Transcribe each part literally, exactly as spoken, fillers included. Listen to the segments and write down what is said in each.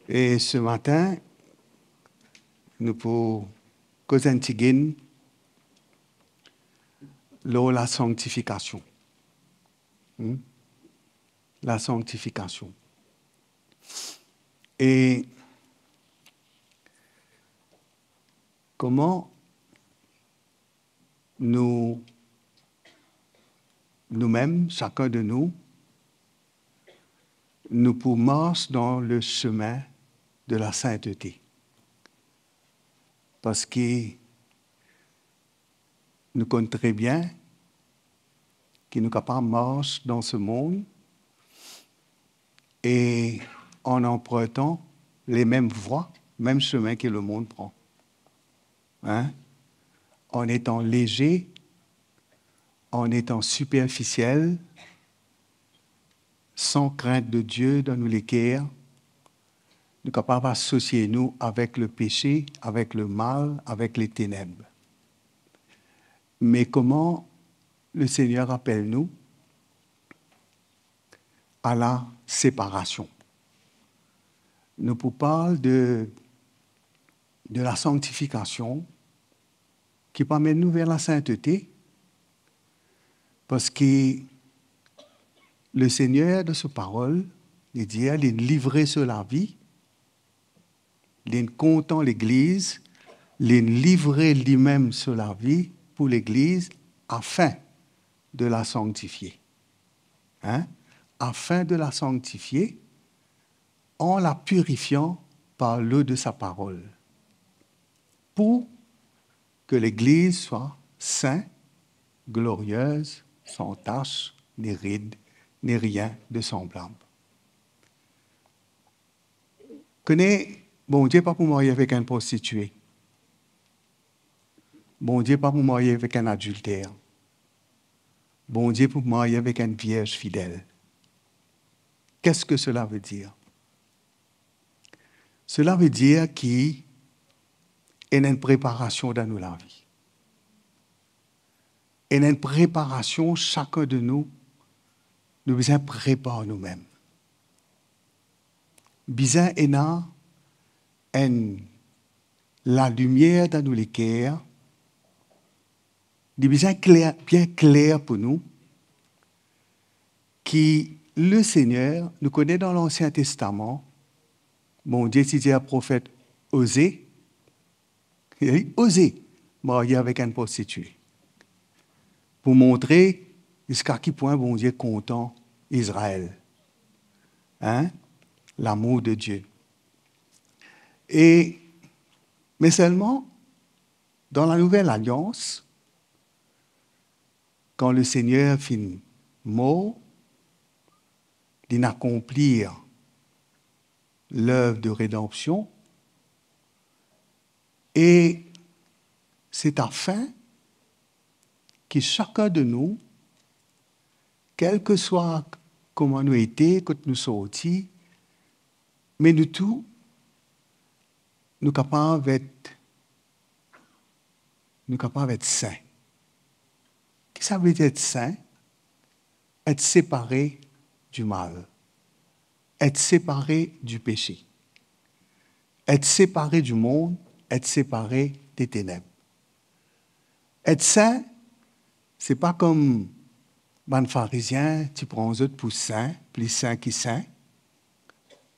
E se matin, nou pou koz enn tigit lor lasanktifikasion. Hmm? Lasanktifikasion. E kouma nou, noumem, sakenn de nou, nou pou mars dan lesemin de lasintete. Parski nou konn tre bien ki nou kapav mars dan se mond e an anpretan lemem vwa, mem semin ki lemond pran. Hein? En étant léger, en étant superficiel, sans crainte de Dieu dans nos cœurs, nou kapav asosie nou avek lepese, avek lemal, avek leteneb. Me kouma Lesegner apel nou a laseparasion. Nou pou parl de, de lasanktifikasion ki pou amenn nou ver lasintete, parski Lesegner, dan so parol, li dir, li livre so lavi, li kontan legliz, li livre limem so lavi pou legliz afin de la sanktifie. Hein? Afin de la sanktifie, en la purifiant par l'eau de sa parole, pour que l'Église soit sainte, glorieuse, sans tache, ni ride, ni rien de semblable. Kone, Bondie pa pou marye avek enn prostitie. Bondie pa pou marye avek enn adilter. Bondie pou marye avek enn vierz fidel. Qu'est-ce que cela veut dire? Cela veut dire ki ena enn preparasion dan nou lavi. Ena enn preparasion, sakenn de nou, nou bizin prepar noumem. Bizin ena enn lalimier dan nou leker, li bizin kler, bien kler pou nou, ki Lesegner, nou kone dan Lansien Testaman, Bondie ti dir profet Oze, li oze marye avek enn prostitie, pou montre ziska ki pwin Bondie kontan Izrael. Hein? L'amour de Dieu. E, me selman, dan la Nouvel Alians, kan Lesegner finn mor, linn akonplir lev de redanpsion, e se afin ki sakenn de nou, kelseswa kouma nou ete, kot nou sorti, me nou tou, nou kapav et, nou kapav et sin. Ki sa ve dir et sin? Et separe du mal, et separe du pese, et separe du mond, et separe de teneb. Et sin, se pa kom bann Farizien ti pran zot pou sin, pli sin ki sin,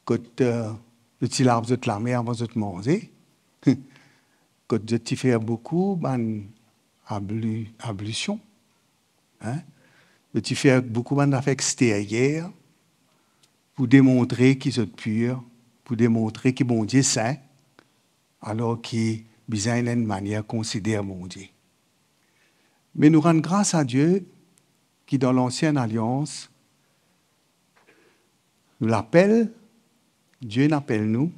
kot, eh, zot ti lav zot lame avan zot manze, kot zot ti fer boukou bann abli-, ablision, hein? Zot ti fer boukou bann zafer exteryer pou demontre ki zot pir, pou demontre ki Bondie sin, alor ki bizin ena enn manier konsider Bondie. Me nou rann gras a Die ki dan Lansien Alians, nou lapel, Die inn apel nou,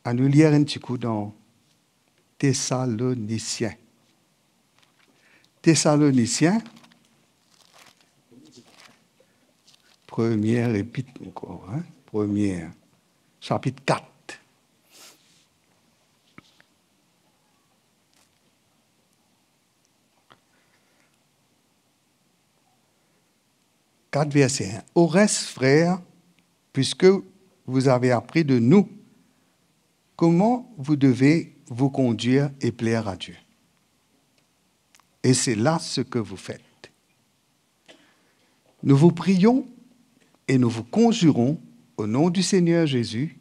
anou lir enn tikou dan Tesalonisien. Tesalonisien, premie epit ankor, hein? Premie, sapit kat. Kat verse enn. Au reste, frères, puisque vous avez appris de nous Comment vous devez vous conduire et plaire à Dieu. Et c'est là ce que vous faites. Nous vous prions et nous vous conjurons au nom du Seigneur Jésus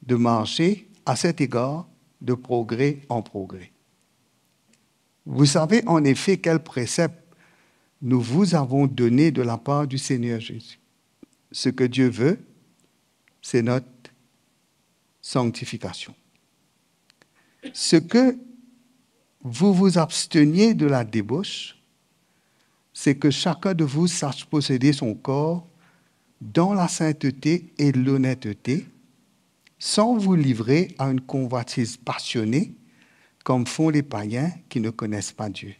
de marcher à cet égard de progrès en progrès. Vous savez en effet quels préceptes nous vous avons donnés de la part du Seigneur Jésus. Ce que Dieu veut, c'est notre sanctification. Ce que vous vous absteniez de la débauche, c'est que chacun de vous sache posséder son corps dans la sainteté et l'honnêteté, sans vous livrer à une convoitise passionnée, comme font les païens qui ne connaissent pas Dieu.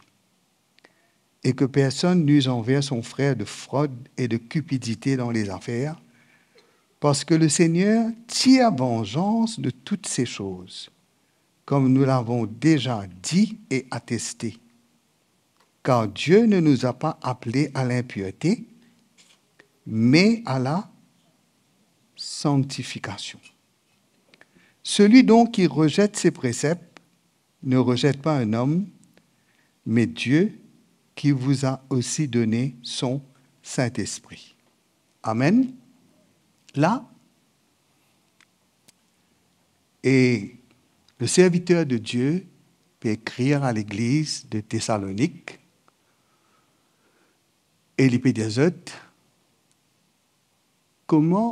Et que personne n'use envers son frère de fraude et de cupidité dans les affaires, parce que le Seigneur tire vengeance de toutes ces choses, comme nous l'avons déjà dit et attesté. Car Dieu ne nous a pas appelés à l'impureté, mais à la sanctification. Celui donc qui rejette ces préceptes ne rejette pas un homme, mais Dieu qui vous a aussi donné son Saint-Esprit. Amen. La, e le serviter de Die pe ekrir a legliz de Tesalonik, e li pe dir zot, kouma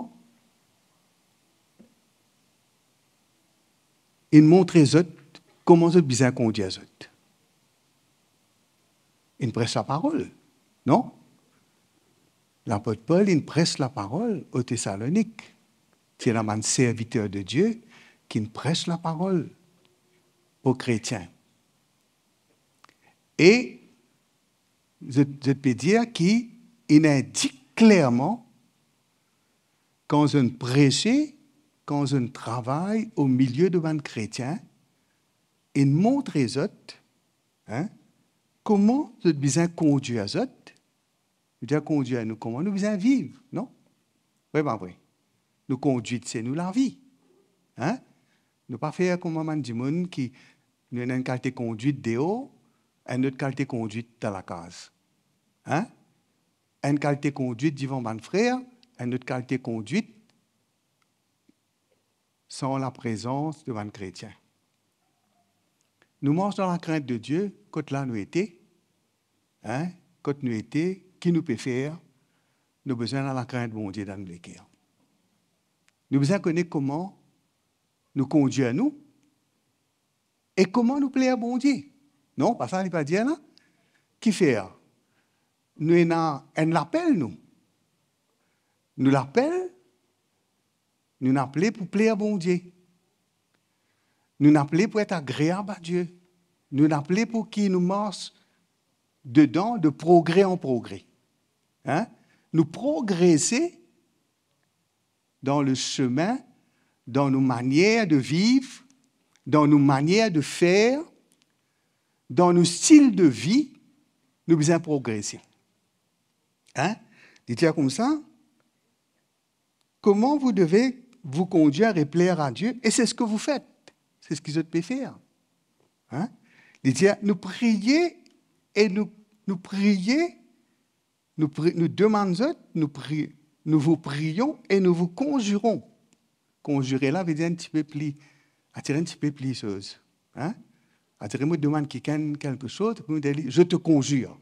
inn montre zot kouma zot bizin kondir zot. Inn pres laparol, non? Lapot Pol inn pres laparol o Tesalonik. Ti ena bann serviter de Die ki'nn pres laparol o kretien. E zot, zot pe dir ki inn indik klerman, kan zot inn prese, kan zot inn travay o milie de bann kretien, inn montre zot, hein, kouma zot bizin kondir zot. Nou dir kondir nou, kouma nou bizin viv, non? Vre pa vre? Nou kondwit se nou lavi. Hein? Nou pa fer kouma bann dimoun ki, nou ena enn kalite kondwit deor, enn lot kalite kondwit dan lakaz. Hein? Enn kalite kondwit divan bann frer, enn lot kalite kondwit san laprezans de bann kretien. Nou mars dan lakrint de Die, kot la nou ete, hein, kot nou ete, ki nou pe fer, nou bizin ena lakrint Bondie dan nou leker. Nou bizin kone kouma nou kondir nou e kouma nou pler Bondie. Non, pa sa li pe dir la? Kifer? Nou ena enn lapel nou. Nou lapel, nou apele pou pler Bondie. Nou apele pou et agreab a Die. Nou apele pou ki nou mars dedan de progre an progre. Hein? Nou progrese dan le semin, dan nou manier de viv, dan nou manier de fer, dan nou stil de vi, nou bizin progrese. Hein? Li dir koumsa, comment vous devez vous conduire et plaire à Dieu, et c'est ce que vous faites. Se ki zot pe fer. Hein? Li dir, nou priye e nou, nou priye, nou pri-, nou demann zot, nou pri-, nous vous prions et nous vous conjurons. Konjire la ve dir enn tipe pli, atir enn tipe pli soz. Hein? Atir mo demann kikenn kelke soz, epi mo dir li, je te conjure.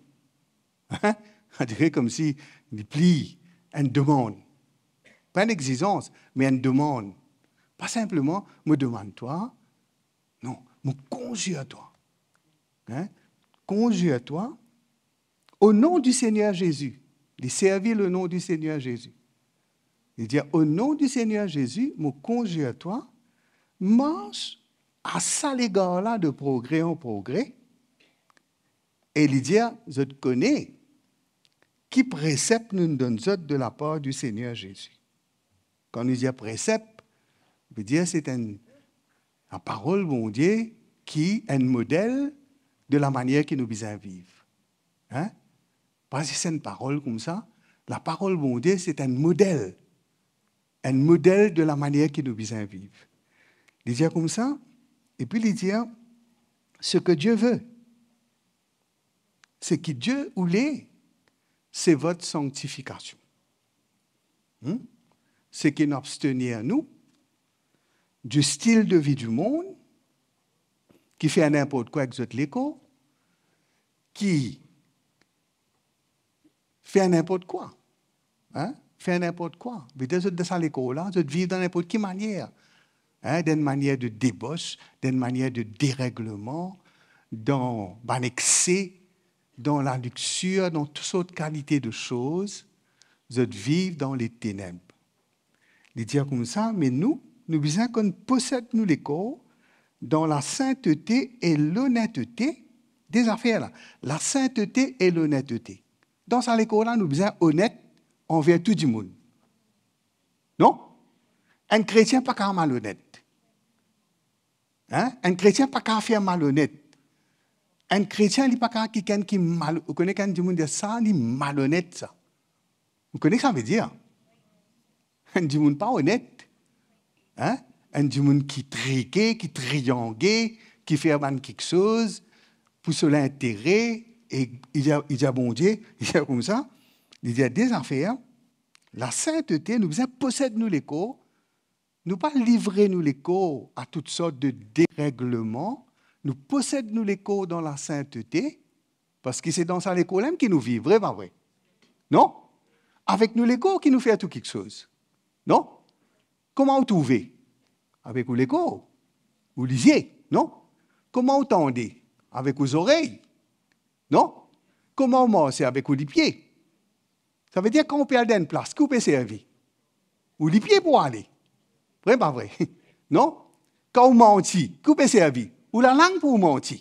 Hein? Atir koumsi li pli enn demann. Pa enn egzizans, me enn demann. Pa sinpleman, mo demann twa, non, mo konjir twa. Hein? Konjir twa, au nom du Seigneur Jésus. Li servi le nom du Seigneur Jésus. Li dir, au nom du Seigneur Jésus, mo konjir twa, mars a sa legar la de progre an progre. E li dir, zot kone ki presep nou donn zot de lapar du Seigneur Jésus. Kan nou dir presep, nou pe dir se enn, laparol Bondie ki enn model de lamanier ki nou bizin viv. Hein? Pa zis enn parol koumsa, laparol Bondie se enn model. Enn model de lamanier ki nou bizin viv. Li dir koumsa, epi li dir, ce que Dieu veut, seki Die oule, c'est votre sanctification. Hmm? Seki nou abstenir nou du style de vie du monde, ki fer ninport kwa ek zot lekor, ki fer ninport kwa. Hein? Fer ninport kwa. Vedir zot dan sa lekor la, zot viv dan ninport ki manier. Hein? Dan enn manier de debos, dan enn manier de deregleman, dan bann exse, dan lalixir, dan tou sort kalite de soz, zot viv dan leteneb. Li dir koumsa, me nou, nou bizin konn posed nou lekor dan lasintete e lonetete. De zafer la, lasintete e lonetete. Dan sa lekor la, nou bizin onet anver tou dimoun. Non? Enn kretien pa kav malonet. Hein? Enn kretien pa kav fer malonet. Enn kretien, li pa kav kikenn ki mal-, ou kone kan dimoun dir sa, li malonet sa. Ou kone ki sa vedir? Enn dimoun pa onet. Hein? Enn dimoun ki trike, ki triange, ki fer bann kiksoz pou so lintere, e li dir, li dir Bondie, li dir koumsa, li dir de zafer, lasintete, nou bizin posed nou lekor, nou pa livre nou lekor a tout sort de deregleman, nou posed nou lekor dan lasintete, parski se dan sa lekor la mem ki nou viv, vre pa vre? Non? Avek nou lekor ki nou fer tou kiksoz. Non? Kouma ou trouve? Avek ou lekor, ou lizie, non? Kouma ou tande? Avek ou zorey, non? Kouma ou marse? Avek ou lipie. Savedir kan ou pe al dan enn plas, ki ou pe servi? Ou lipie pou ale. Vre pa vre? Non? Kan ou manti, ki ou pe servi? Ou lalang pou ou manti.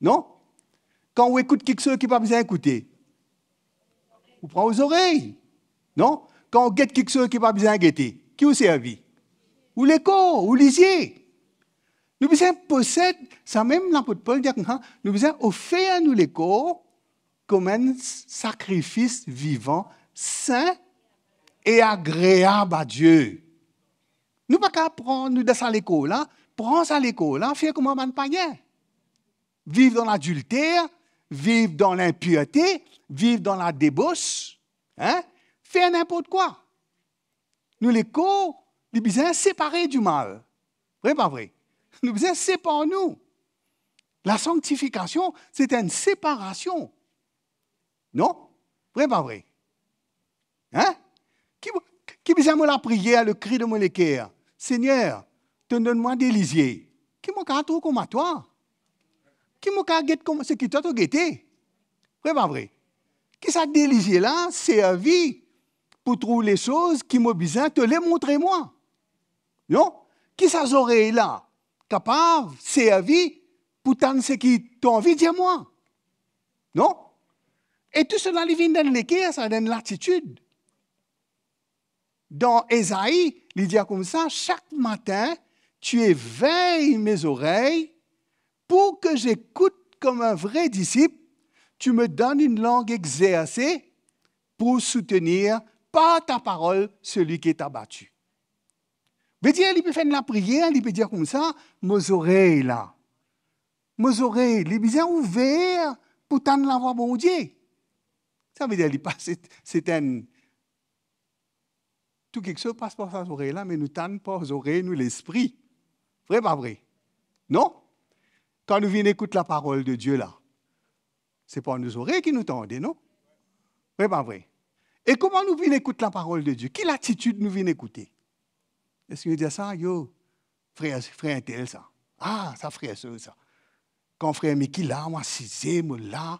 Non? Kan ou ekout kiksoz ki pa bizin ekoute, ou pran ou zorey. Non? Kan ou get kiksoz ki pa bizin gete, ki ou servi? Ou lekor, ou lizie. Nou bizin posed, sa mem lapot Pol dir koumsa, nou bizin ofer nou lekor kouma enn sakrifis vivan, sin e agreab a Die. Nou pa kav pran nou dan sa lekor la, pran sa lekor la, fer kouma bann payin. Viv dan ladilter, viv dan linpirte, viv dan ladebos, hein? Fer ninport kwa. Nou lekor, li bizin separe di mal. Vre pa vre? Nou bizin separ nou. Lasanktifikasion, se enn separasion. Non? Vre pa vre? Hein? Ki, ki bizin mo lapriyer, le cri de mon leker? Segner, to donn mwa de lizie. Ki mo kav trouv kouma twa? Ki mo kav get kouma seki twa to gete? Vre pa vre? Ki sa de lizie la servi pou trouv lesoz ki mo bizin, to le montre mwa? Non? Ki sa zorey la kapav servi pou tann seki to anvi dir mwa? Non? E tou sela li vinn dan leker, sa dan latitid. Dan Ezai, li dir koumsa, chaque matin, tu éveilles mes oreilles pour que j'écoute comme un vrai disciple, tu me donnes une langue exercée pour soutenir par ta parole celui qui est abattu. Vedir, li pe fer enn lapriyer, li pe dir koumsa, mo zorey la, mo zorey, li bizin ouver pou tann lavwa Bondie. Savedir, li pa, se, se enn, tou kiksoz pas par sa zorey la, me nou tann par zorey nou lespri. Vre pa vre? Non? Kan nou vinn ekout laparol de Die la, se par nou zorey ki nou tande, non? Vre pa vre? E kouma nou vinn ekout laparol de Die? Ki latitid nou vinn ekoute? Eski nou dir sa, yo, frer, frer intel sa. Ah, sa frer so sa. Kan frer Miki la, mo asize, mo la.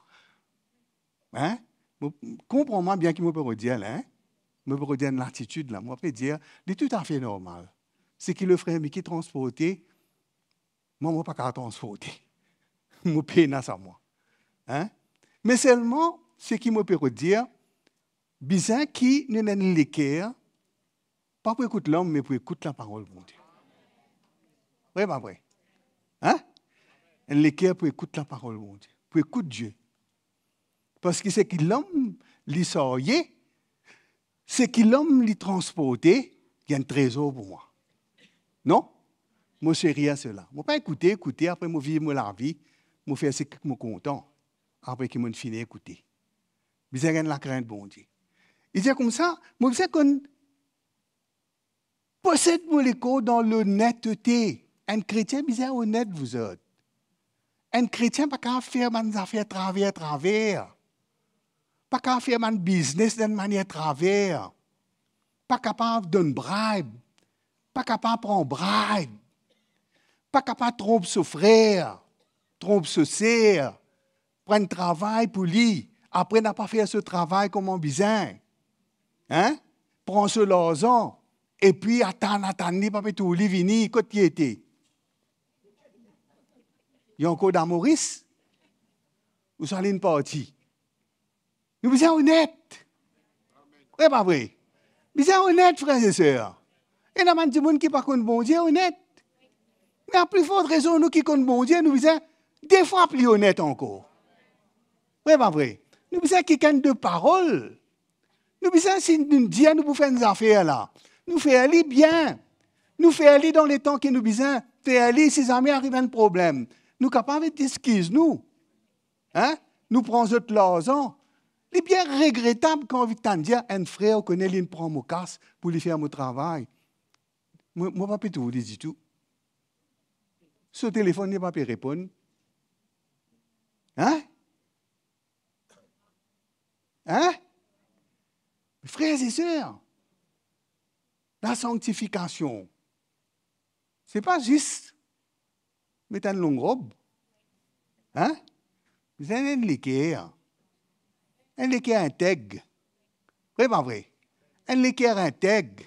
Hein? Mo, konpran mwa bien ki mo pe rod dir la, hein? Mo pe rod dir enn latitid la, mo pe dir, li toutafe normal. Seki le frer Miki transporte, mwa, mo pa kav transporte. Mo pena sa mwa. Hein? Me selman, seki mo pe rod dir, bizin ki nou ena enn leker, pa pou ekout lom, me pou ekout laparol Bondie. Vre pa vre? Hein? Enn leker pou ekout laparol Bondie, pou ekout Die. Parski seki lom li sarye, seki lom li transporte, li enn trezor pou mwa. Non? Mo serie sela. Mo pa ekoute, ekoute, apre mo viv mo lavi, mo fer seki mo kontan, apre ki mo'nn fini ekoute. Bizin gagn lakrint Bondie. Li dir koumsa, mo bizin konn posed mo lekor dan lonetete. Enn kretien bizin onet, vouzot. Enn kretien pa kapav fer bann zafer traver, traver. Pa kapav fer bann biznes dan enn manier traver. Pa kapav donn bribe. Pa kapav pran bribe. Pa kapav tronp so frer, tronp so ser, pran travay pou li, apre napa fer so travay kouma bizin. Hein? Pran so larzan, epi atann, atann, li pa pe trouv li vini, kot li ete? Li ankor dan Moris? Ouswa li'nn parti? Nou bizin onet. Vre pa vre? Bizin onet, frer e ser. Ena bann dimoun ki pa konn Bondie onet. Me a pli fort rezon, nou ki konn Bondie, nou bizin de fwa pli onet ankor. Vre pa vre? Nou bizin kikenn de parol. Nou bizin, si nou dir nou pou fer enn zafer la, nou fer li bien. Nou fer li dan letan ki nou bizin fer li, si zame ariv enn problem, nou kapav eskiz nou. Hein? Nou pran zot larzan. Li bien regretab kan Victor dir, enn frer, ou kone, li'nn pran mo kas pou li fer mo travay. Mo, mo pa pe trouv li ditou. So telefonn, li pa pe reponn. Hein? Hein? Frer e ser, lasanktifikasion, se pa zis met enn long rob. Hein? Bizin enn leker. Enn leker integ. Vre pa vre? Enn leker integ.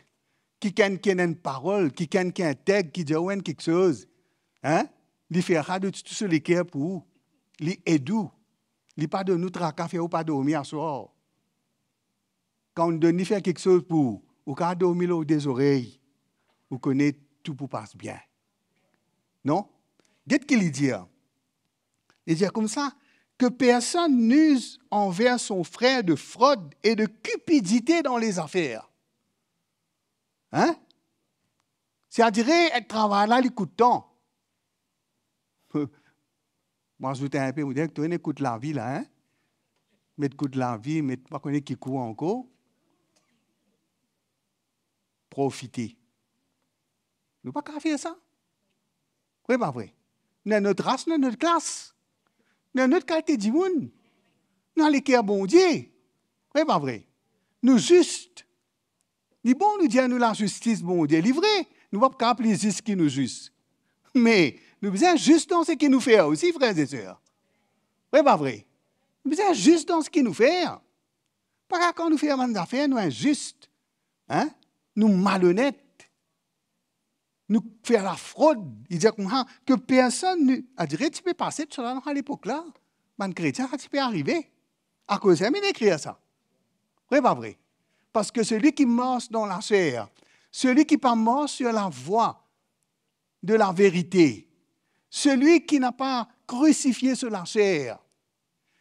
Kikenn ki ena enn parol, kikenn ki integ, ki dir ou enn kiksoz. Hein? Li fer sa de tou so leker pou ou. Li ed ou. Li pa donn ou traka, fer ou pa dormi aswar. Kan ou donn li fer kiksoz pou ou, ou kapav dormi lor de zorey, ou kone tou pou pas bien. Non? Get ki li dir. Li dir koumsa, que personne n'use envers son frère de fraude et de cupidité dans les affaires. Hein? Sa dire, travay la, li kout tan. Mo azout inpe, mo dir, to ena kout lavi la, hein? Met kout lavi, met pa kone ki kou ankor. Profite. Nou pa kapav fer sa. Vre pa vre? Nou ena lot ras, nou ena lot klas. Nou ena lot kalite dimoun. Nou ena leker Bondie. Vre pa vre? Nou zis. Li bon nou dir nou lazistis Bondie, li vre, nou pa kapav pli zis ki nou zis. Me nou bizin zis dan seki nou fer osi, frer e ser. Vre pa vre? Nou bizin zis dan seki nou fer. Pa kan nou fer bann zafer, nou inzis, hein? Nou malonet. Nou fer lafrod. Li dir koumsa, que personne ne, adire ti pe pase tousala dan sa lepok la. Bann kretien, sa ti pe arive. Akoz sa inn ekrir sa? Vre pa vre? Parski seli ki mars dan laser, seli ki pa mars sur la voie de la vérité, seli ki napa krisifie so laser,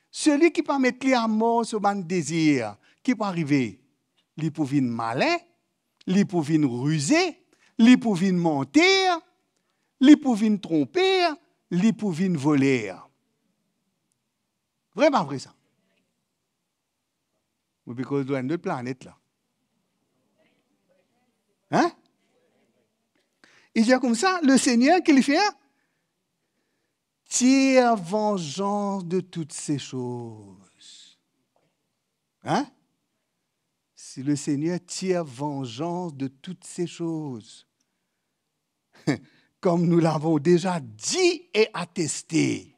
seli ki pa met li amor so bann dezir, ki pou arive? Li pou vinn malin, li pou vinn rize, li pou vinn manter, li pou vinn tronper, li pou vinn voler. Vre pa vre sa? Mo pe koz lor enn lot planet la. Hein? Li dir koumsa, Lesegner ki li fer? Tire vanzans de tout se soz. Hein? Si Lesegner tire vanzans de tout se soz, comme nous l'avons déjà dit et attesté.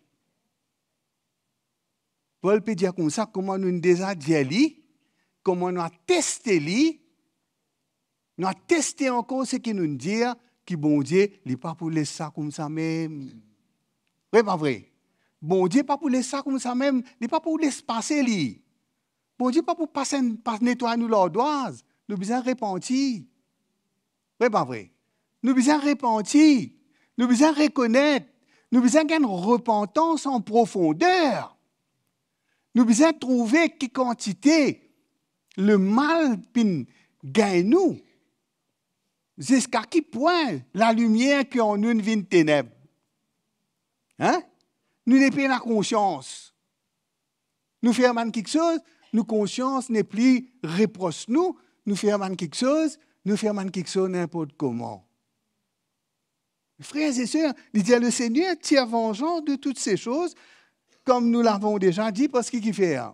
Pol pe dir koumsa, kouma nou deza dir li, kouma nou ateste li, nou ateste ankor seki nou dir, ki Bondie, li pa pou les sa koumsa mem. Vre pa vre? Bondie pa pou les sa koumsa mem, li pa pou les pase li. Bondie pa pou pas enn, pas netway nou lardwaz. Nou bizin repanti. Vre pa vre? Nou bizin repanti, nou bizin rekonet, nou bizin gagn repantans an profonder. Nou bizin trouve ki kantite lemal pinn gagn nou. Ziska ki pwin lalimier ki an nou vinn teneb? Hein? Nou nepli ena konsians. Nou fer bann kiksoz, nou konsians nepli repros nou, nou fer bann kiksoz, nou fer bann kiksoz ninport kouma. Frer e ser, li dir, le Seigneur tire vengeance de toutes ces choses, comme nous l'avons déjà dit, parski ki fer?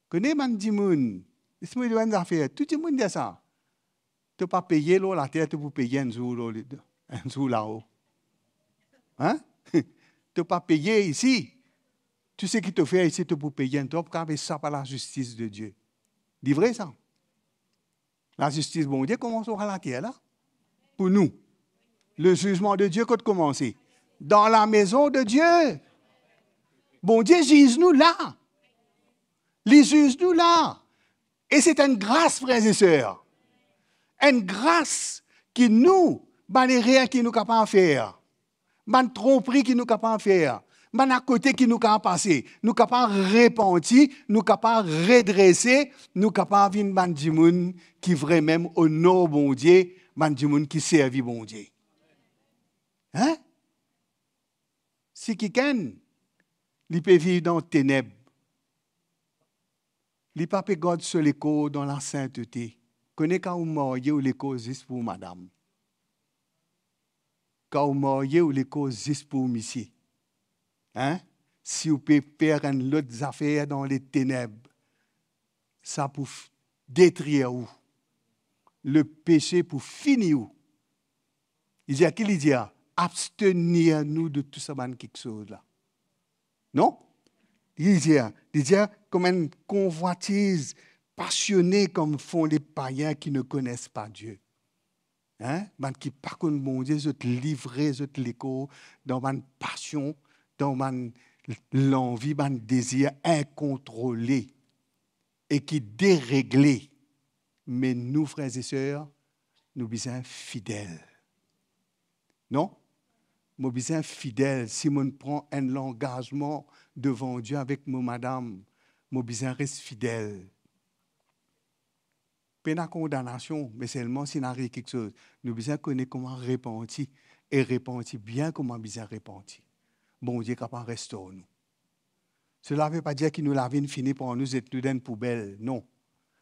Kone bann dimoun, les mo dir enn zafer, tou dimoun dir sa. To pa peye lor later, to pou peye enn zour lor le-, enn zour lao. Hein? To pa peye isi. Tou seki to fer isi, to pou peye enn zour, to pou kav esap a lazistis de Dieu. Li vre sa? Lazistis Bondie koumans lor later la. Pou nou. Le zizman de Dieu kot koumanse? Dan lamezon de Dieu. Bondie ziz nou la. Li ziz nou la. E se enn gras, frer e ser. Enn gras ki nou, bann erer ki nou kapav fer, bann tronpri ki nou kapav fer, bann akote ki nou kapav pase, nou kapav repanti, nou kapav redrese, nou kapav vinn bann dimoun ki vremem onor Bondie, bann dimoun ki servi Bondie. Hein? Si kikenn, li pe viv dan teneb, li pa pe gard so lekor dan lasintete, kone kan ou marye, ou lekor zis pou madam. Kan ou marye, ou lekor zis pou misie. Hein? Si ou pe fer enn lot zafer dan leteneb, sa pou f-, detrir ou. Lepese pou fini ou. Li dir, ki li dir? Abstenir nou de tou sa bann kiksoz la. Non? Li dir, li dir, kouma enn konvwatiz pasione, comme font les païens qui ne connaissent pas Dieu. Hein? Bann ki pa konn Bondie, zot livre zot lekor dan bann pasion, dan bann lanvi, bann dezir inkontrole e ki deregle. Me nou, frer e ser, nou bizin fidel. Non? Mo bizin fidel. Si mo pran enn langazman devan Dieu avek mo madam, mo bizin res fidel. Pena kondanasion, me selman si ena ariv kiksoz, nou bizin kone kouma repanti, e repanti bien kouma bizin repanti. Bondie kapav restor nou. Sela ve pa dir ki nou lavi inn fini, pran nou, zet nou dan enn poubel. Non.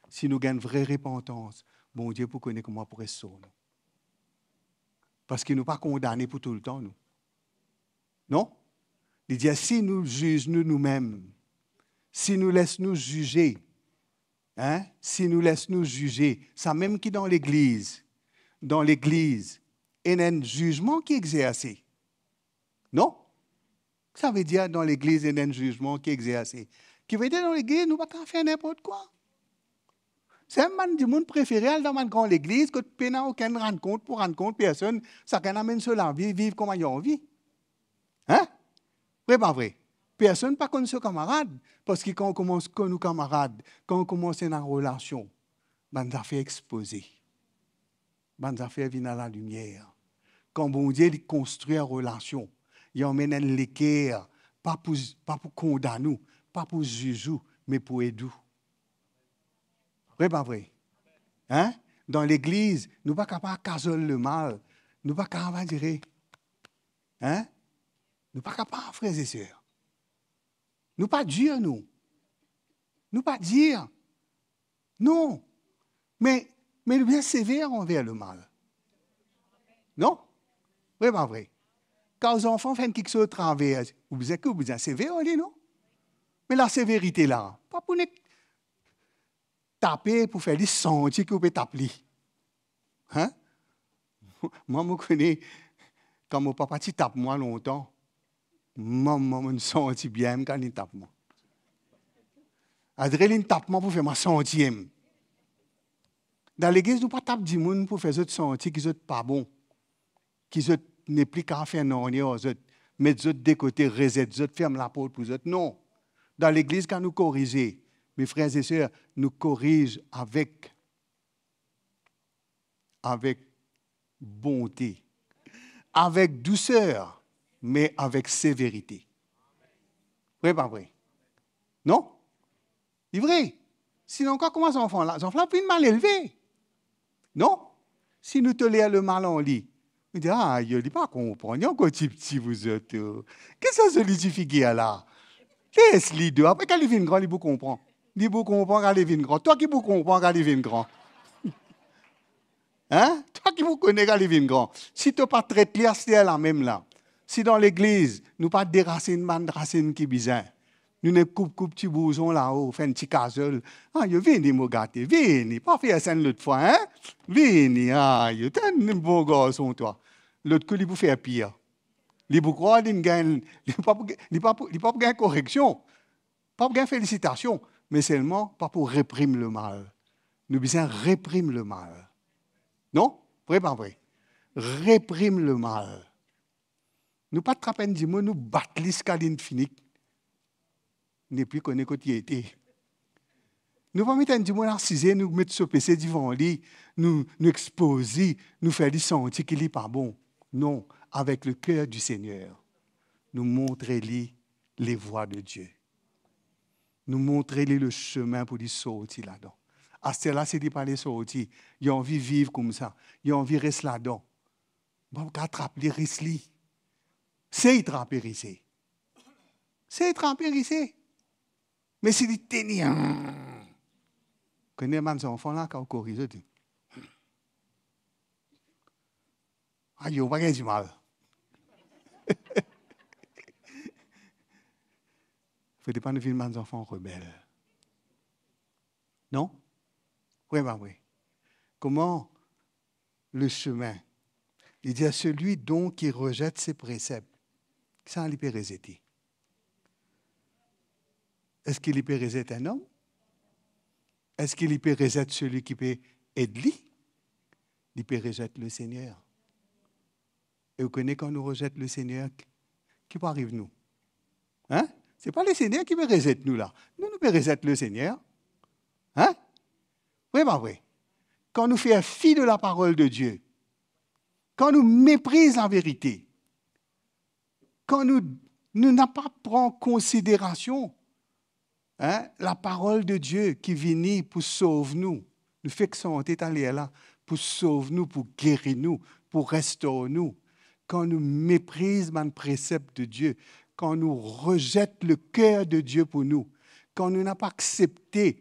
Si nou gagn vre repantans, Bondie pou kone kouma pou restor nou. Parski nou pa kondane pou toultan, nou. Non? Li dir, si nou ziz nou, noumem, si nou les nou zize, hein? Si nou les nou zize, samem ki dan legliz, dan legliz, ena enn zizman ki exerse. Non? Savedir dan legliz ena enn zizman ki exerse. Ki vedir dan legliz, nou pa kapav fer ninport kwa. Samem bann dimoun prefere al dan bann gran legliz kot pena okenn rann kont pou rann kont personn, sakenn amenn so lavi, viv kouma li anvi. Hein? Vre pa vre? Personn pa konn so kamarad, parski kan ou koumans konn ou kamarad, kan ou koumans ena relasion, bann zafer expoze. Bann zafer vinn a lalimier. Kan Bondie li konstrir relasion, li amenn enn leker, pa pou, pa pou kondann ou, pa pou ziz ou, me pou ed ou. Vre pa vre? Hein? Dan legliz, nou pa kapav kazol lemal, nou pa kapav dire, hein? Nou pa kapav, frer e ser. Nou pa dir, nou. Nou pa dir. Non. Me, me nou bizin sever anver lemal. Non? Vre pa vre? Kan zanfan fer enn kiksoz traver, ou bizin ki, ou bizin sever li, non? Me laseverite la, pa pou nek tape pou fer li santi ki ou pe tap li. Hein? Mwa, mo kone, kan mo papa ti tap mwa lontan, mwa, mwa, mo'nn santi bien kan li tap mwa. Adre li tap mwa pou fer mwa santi em. Dan legliz, nou pa tap dimoun pou fer zot santi ki zot pa bon, ki zot nepli kapav fer nanye ar zot, met zot de kote, rezet zot, ferm laport pou zot. Non. Dan legliz, kan nou korize, me frer e ser, nou koriz avek, avek bonte, avek douser, me avek severite. Vre pa vre? Non? Li vre. Sinon, kan kouma zanfan la, zanfan la pou vinn malelve. Non? Si nou toler lemal an li, nou dir, "Ayo, li pa konpran, li ankor tipti pou zot, oh. Get sa zoli ti figir la. Les li do, apre kan li vinn gran, li pou konpran. Li pou konpran kan li vinn gran. Twa ki pou konpran kan li vinn gran." Hein? Twa ki pou kone kan li vinn gran. Si to pa tret li aster la mem la, si dan legliz nou pa derasinn bann rasinn ki bizin, nou nek koup, koup ti bouzon lao, fer enn ti kazol. Ayo, vini mo gate, vini, pa fer sa enn lot fwa, hein? Vini, ayo, to enn bon garson twa. Lot kou, li pou fer pir. Li pou krwar li gagn, li pa pou, li pa pou, li pa pou gagn koreksion. Pa pou gagn felisitasion, me selman pa pou reprim lemal. Nou bizin reprim lemal. Non? Vre pa vre? Reprim lemal. Nou pa trap enn dimoun, nou bat li ziska li fini, nepli kone kot li ete. Nou pa met enn dimoun asize, nou met so pese divan li, nou, nou expoz li, nou fer li santi ki li pa bon. Non, avek le cœur du Seigneur, nou montre li les voies de Dieu. Nou montre li le semin pou li sorti ladan. Aster la, si li pa le sorti, li anvi viv koumsa, li anvi res ladan. Bon, kapav trap li, res li. Sey trape li, sey. Sey trape li, sey. Me si li teni, hmm. Kone bann zanfan la, kan ou koriz zot, ayo, pa gagn dimal. Fode pa nou vinn bann zanfan rebel. Non? Vre pa vre? Kouma le semin, li dir, celui donc qui rejette ses préceptes, kisannla li pe rezete? Eski li pe rezet enn om? Eski li pe rezet seli ki pe ed li? Li pe rezet Lesegner. E ou kone kan nou rezet Lesegner, ki, ki pou ariv nou? Hein? Se pa Lesegner ki pe rezet nou la. Nou, nou pe rezet Lesegner. Hein? Vre pa vre? Kan nou fer fi de laparol de Die, kan nou mepriz laverite, kan nou, nou napa pran konsiderasion, hein, laparol de Die ki vini pou sov nou, nou fek sante taler la, pou sov nou, pou geri nou, pou restor nou, kan nou mepriz bann presep de Die, kan nou rezet le ker de Die pou nou, kan nou napa aksepte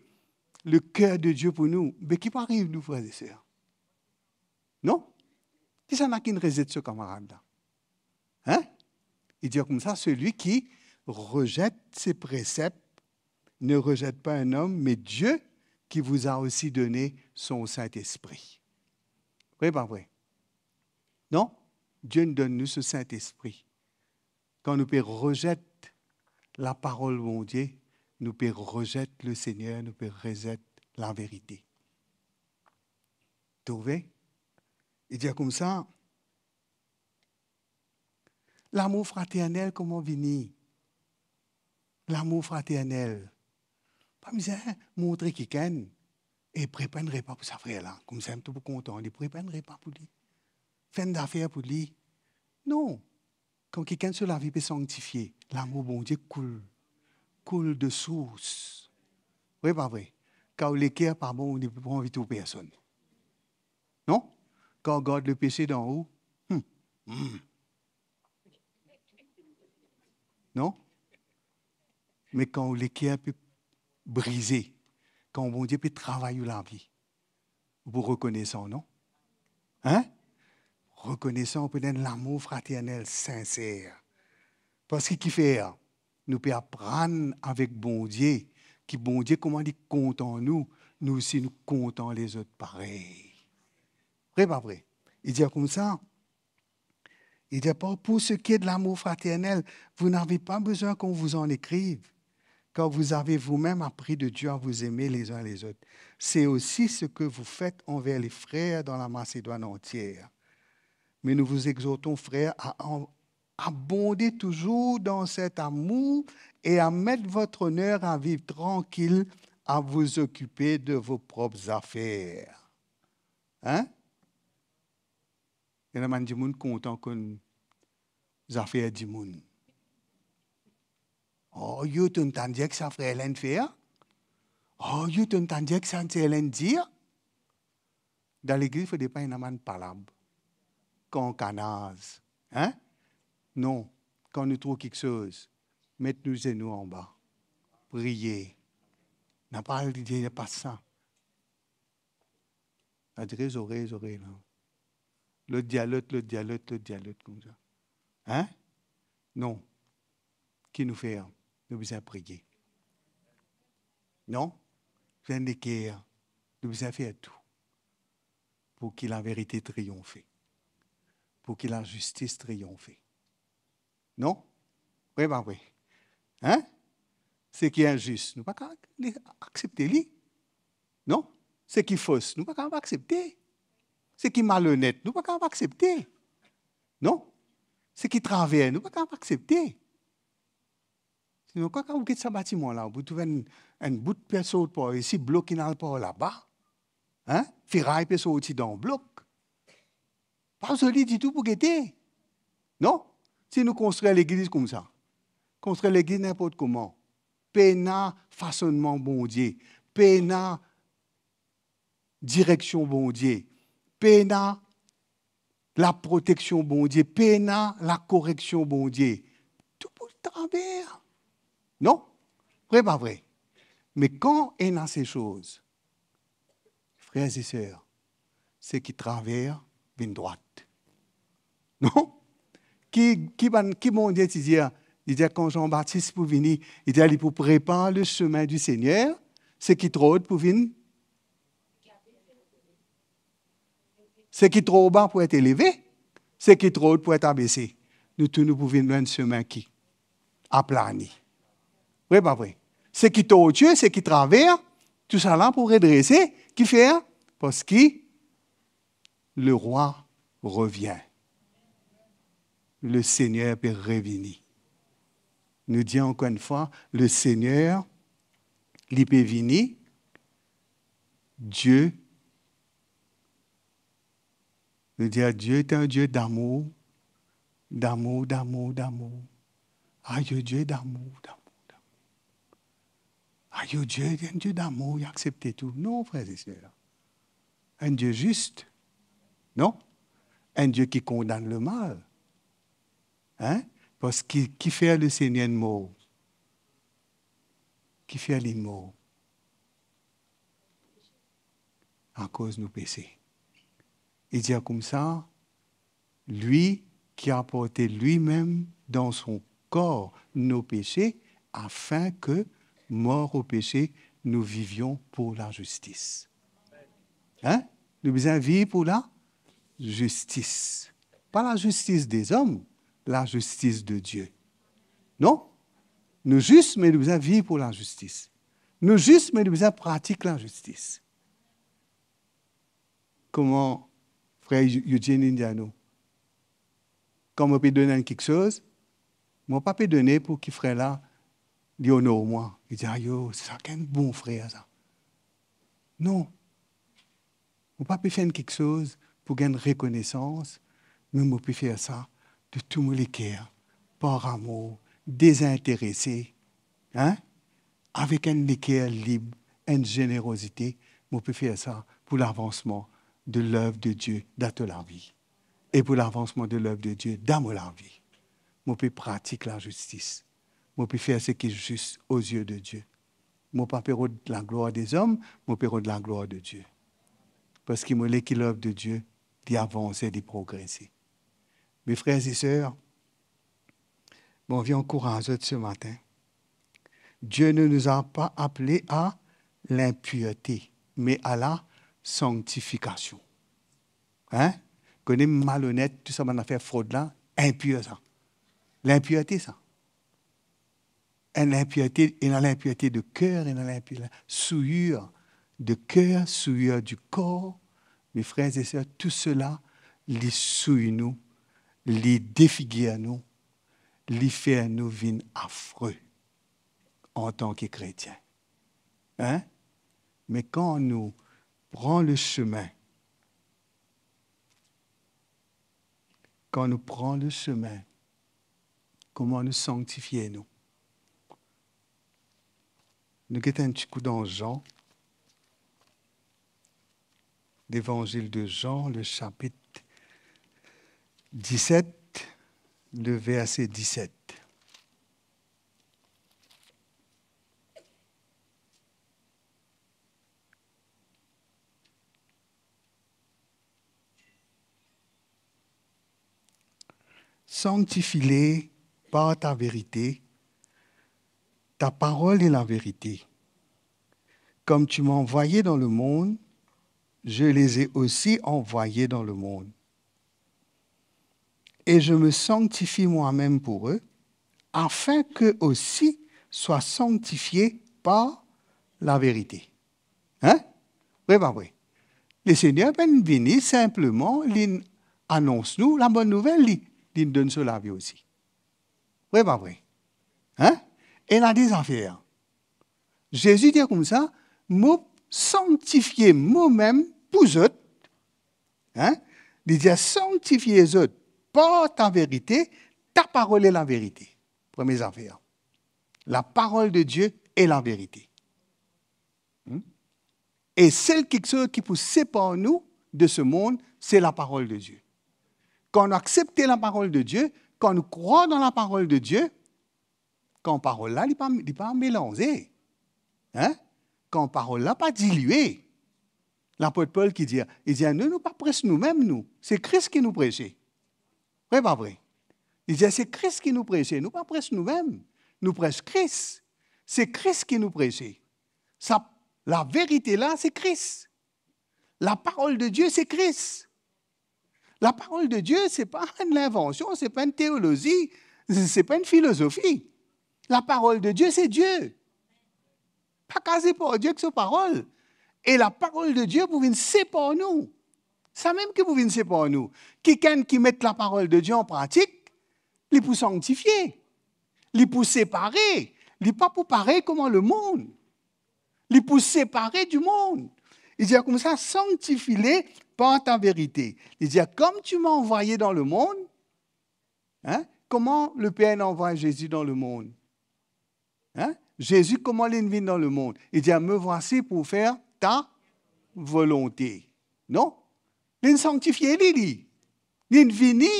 le ker de Die pou nou, be ki pou ariv nou, frer e ser? Non? Kisannla ki'nn rezet so kamarad la? Hein? Li dir koumsa, celui qui rejette ses préceptes ne rejette pas un homme, mais Dieu qui vous a aussi donné son Saint-Esprit. Vre pa vre? Non? Die donn nou so Sintespri. Kan nou pe rezet laparol Bondie, nou pe rezet Lesegner, nou pe rezet laverite. Trouve? Li dir koumsa, lamour fraternel kouma vini? Lamour fraternel. Pa bizin montre kikenn, e prepar enn repa pou sa frer la. Koumsa to pou kontan li, prepar enn repa pou li. Fer enn zafer pou li. Non. Kan kikenn so lavi pe sanktifie, lamour Bondie koul, koul de sours. Vre pa vre? Kan ou leker pa bon, li pa anvi trouv personn. Non? Kan ou gard lepese dan ou, hmm, hmm. Non? Me kan ou leker pe brize, kan Bondie pe travay ou lavi, ou pou rekonesan, non? Hein? Rekonesan, ou pou ena enn lamour fraternel sinser. Parski kifer? Nou pe aprann avek Bondie, ki Bondie kouma li kontan nou, nou osi nou kontan lezot parey. Vre pa vre? Li dir koumsa, li dir, pour ce qui est de l'amour fraternel, vous n'avez pas besoin qu'on vous en écrive, car vous avez vous-même appris de Dieu à vous aimer les uns les autres. C'est aussi ce que vous faites envers les frères dans la Macédoine entière. Mais nous vous exhortons, frères, à en-, abonder toujours dans cet amour et à mettre votre honneur à vivre tranquille, à vous occuper de vos propres affaires. Hein? Ena bann dimoun kontan konn zafer dimoun. Oh, yo, to'nn tann dir ki sa frer la inn fer? Oh, yo, to'nn tann dir ki sa ser la inn dir? Dan legliz, fode pa ena bann palab, kankanaz, hein? Non, kan nou trouv kiksoz, met nou zenou anba, priye. Napa al dir, "Pas sa." Adres zorey, zorey la. Lot dir lot, lot dir lot, lot dir lot koumsa. Hein? Non. Ki nou fer? Nou bizin priye. Non? Bizin leker. Nou bizin fer tou pou ki laverite triyonfe. Pou ki lazistis triyonfe. Non? Vre, pa vre? Hein? Seki inzis, nou pa kapav aksepte li. Non? Seki fos, nou pa kapav aksepte. Seki malonet, nou pa kapav aksepte. Non? Seki traver, nou pa kapav aksepte. Sinon, kan ou get sa batiman la, ou trouv enn, enn bout pe sort par isi, blok inn al par laba, hein? Feray pe sorti dan blok. Pa zoli ditou pou gete. Non? Si nou konstrir legliz koumsa, konstrir legliz ninport kouma, pena fasonnman Bondie, pena direksion Bondie, pena laproteksion Bondie, pena lakoreksion Bondie, tou pou traver. Non? Vre, pa vre? Me kan ena se soz, frer e ser, seki traver vinn drwat. Non? Ki, ki bann, ki Bondie ti dir? Li dir kan Zan Batis pou vini, li dir li pou prepar le semin du Seigneur, seki tro ot pou vinn, seki tro ba pou et eleve, seki tro ot pou et abese. Nou tou nou pou vinn lor enn semin ki aplani. Vre, pa vre? Seki tortie, seki traver, tousala pou redrese. Kifer? Parski le rwa revien. Le Segner pe revini. Nou dir ankor enn fwa, le Segner, li pe vini. Die, nou dir, Die est un Dieu d'amour, d'amour, d'amour, d'amour. Ayo, Die d'amour, d'amour, d'amour. Ayo, Die, enn Die d'amour, li aksepte tou. Non, frer e ser. Enn Die zis. Non? Enn Die ki kondann lemal. Hein? Parski kifer le Segner inn mor? Kifer li mor? Akoz nou pese. Li dir koumsa, lui qui a porté lui-même dans son corps nos péchés, afin que, morts au péché, nous vivions pour la justice. Hein? Nou bizin viv pou lazistis. Pa lazistis dezom, lazistis de Die. Non? Nou zis, me nou bizin viv pou lazistis. Nou zis, me nou bizin pratik lazistis. Kouma frer Eugene inn dir nou, kan mo pe donn enn kiksoz, mo pa pe done pou ki frer la, li onor mwa. Li dir, "Ayo, sa ki enn bon frer sa." Non. Mo pa pe fer enn kiksoz pou gagn rekonesans, me mo pe fer sa de tou mo leker, par amour, dezinterese, hein? Avek enn leker lib, enn zenerozite, mo pe fer sa pou lavansman de lev de Die dan to lavi e pou lavansman de lev de Die dan mo lavi. Mo pe pratik lazistis. Mo pe fer seki zis o zie de Die. Mo pa pe rod laglwar dezom, mo pe rod laglwar de Die. Parski mo le ki lev de Die, li avanse, li progrese. Me frer e ser, mo anvi ankouraz zot se matin. Dieu ne nous a pas appelés à l'impureté, mais à la sanctification. Hein? Kone malonet, tou sa bann zafer frod la, inpir sa. Linpirte sa. Enn linpirte, ena linpirte de ker, ena linpir-, souillure de cœur, souillure du corps. Mes frères et sœurs, tou sela, li souy nou, li defigir nou, li fer nou vinn afre antan ki kretien. Hein? Me kan nou pran le semin, kan nou pran le semin, kouma nou sanktifie nou? Nou get enn ti kou dan Zan. Levanzil de Zan, le sapit diset, le verse diset. Sanctifie-les par ta vérité, ta parole est la vérité. Comme tu m'as envoyé dans le monde, je les ai aussi envoyés dans le monde. Et je me sanctifie moi-même pour eux, afin qu'eux aussi soient sanctifiés par la vérité. Hein? Vre pa vre? Lesegner pa'nn vini sinpleman, li anons nou labonn nouvel, li, li donn so lavi osi. Vre pa vre? Hein? Ena de zafer. Zezi dir koumsa, mo sanktifie momem pou zot. Hein? Li dir, sanktifie zot par ta verite, ta parol est la verite. Premie zafer. La parole de Dieu est la vérité. Hmm? E sel kiksoz ki pou separ nou de se mond, se laparol de Die. Kan nou aksepte laparol de Die, kan nou krwar dan laparol de Die, kan parol la, li pa, li pa melanze, hein? Kan parol la pa dilie, lapot Pol ki dir, li dir, nou, nou pa pres noumem, nou. Se Kris ki nou prese. Vre pa vre? Li dir, se Kris ki nou prese, nou pa pres noumem. Nou pres Kris. Se Kris ki nou prese. Sa, laverite la, se Kris. Laparol de Die, se Kris. Laparol de Die, se pa enn linvansion, se pa enn teolozi, se pa enn filozofi. Laparol de Die, se Die. Pa kaze par Die ek so parol. E laparol de Die pou vinn separ nou. Samem ki pou vinn separ nou. Kikenn ki met laparol de Die an pratik, li pou sanktifie. Li pou separe. Li pa pou parey kouma lemond. Li pou separe dimond. Li dir koumsa, sanctifie-les par ta vérité. Li dir, comme tu m'as envoyé dans le monde, hein, kouma Leper inn anvway Zezi dan lemond? Hein? Zezi, kouma linn vinn dan lemond? Li dir, me voici pour faire ta volonté. Non? Linn sanktifie li, li. Linn vini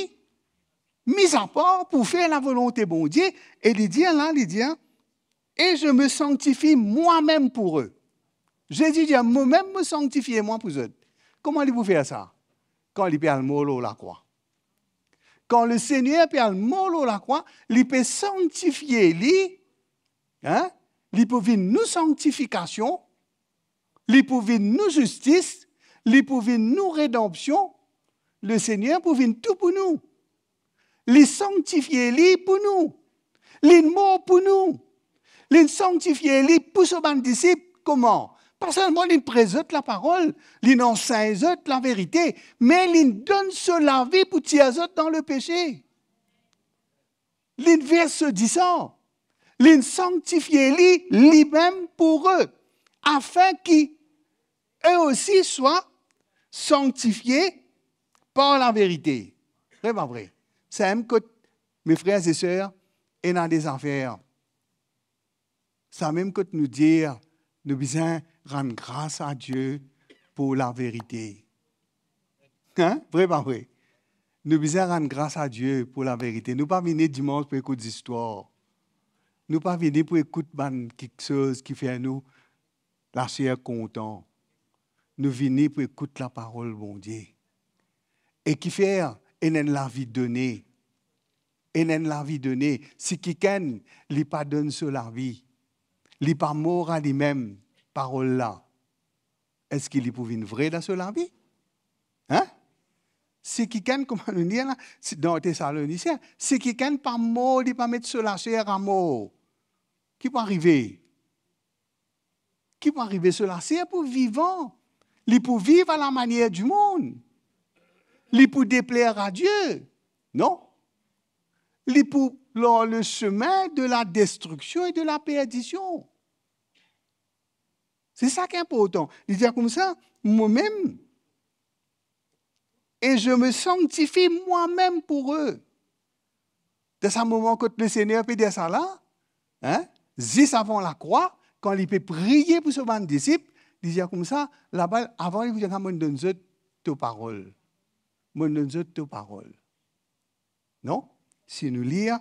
mis apar pou fer lavolonte Bondie. E li dir la, li dir, et je me sanctifie moi-même pour eux. Zezi dir, momem mo sanktifie mwa pou zot. Kouma li pou fer sa? Kan li pe al mor lor lakrwa. Kan Lesegner pe al mor lor lakrwa, li pe sanktifie li, hein? Li pou vinn nou sanktifikasion, li pou vinn nou zistis, li pou vinn nou redanpsion. Lesegner pou vinn tou pou nou. Li sanktifie li pou nou. Linn mor pou nou. Linn sanktifie li pou so bann disip. Kouma? Pa selman linn pres zot laparol, linn ansegn zot laverite, me linn donn so lavi pou tir zot dan lepese. Linn vers so disan, linn sanktifie li, limem pou eux, afin que eux aussi soient sanctifiés par la vérité. Vre pa vre? Samem kot, mes frères et sœurs, ena de zafer. Samem kot nou dir, nou bizin rann gras a Die pou laverite. Hein? Vre pa vre? Nou bizin rann gras a Die pou laverite. Nou pa vini dimans pou ekout zistwar. Nou pa vini pou ekout bann kiksoz ki fer nou laser kontan. Nou vini pou ekout laparol Bondie. E kifer ena enn lavi done. Ena enn lavi done. Si kikenn li pa donn so lavi, li pa mor a limem, parol la, eski li pou vinn vre dan so lavi? Hein? Si kikenn, kouma nou lir la, si dan Tesalonisien, si kikenn pa mor, li pa met so laser amor, ki pou arive? Ki pou arive? So laser pou vivan. Li pou viv a lamanier dimond. Li pou depler a Die. Non? Li pou lor le chemin de la destruction et de la perdition. Se sa ki inportan. Li dir koumsa, momem, et je me sanctifie moi-même pour eux. Dan sa moman kot Lesegner pe dir sa la, hein, zis avan lakrwa, kan li pe priye pou so bann disip, Li dir koumsa, laba, avan li pou dir, "Mo'nn donn zot to parol. Mo'nn donn zot to parol." Non? Si nou lir,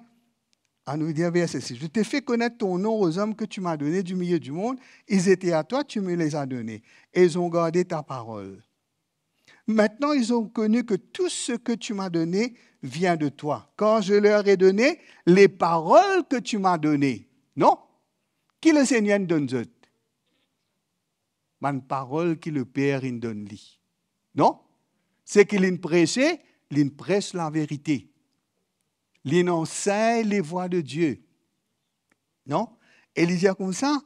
anou lir verse sis, "Je t'ai fait connaître ton nom aux hommes que tu m'as donnés du milieu du monde. Ils étaient à toi, tu me les as donnés. Et ils ont gardé ta parole. Maintenant, ils ont connu que tout ce que tu m'as donné vient de toi, car je leur ai donné les paroles que tu m'as données." Non? Ki Lesegner inn donn zot? Bann parol ki Leper inn donn li. Non? Seki li'nn prese, li'nn pres laverite. Li'nn ansegn levwa de Die. Non? E li dir koumsa,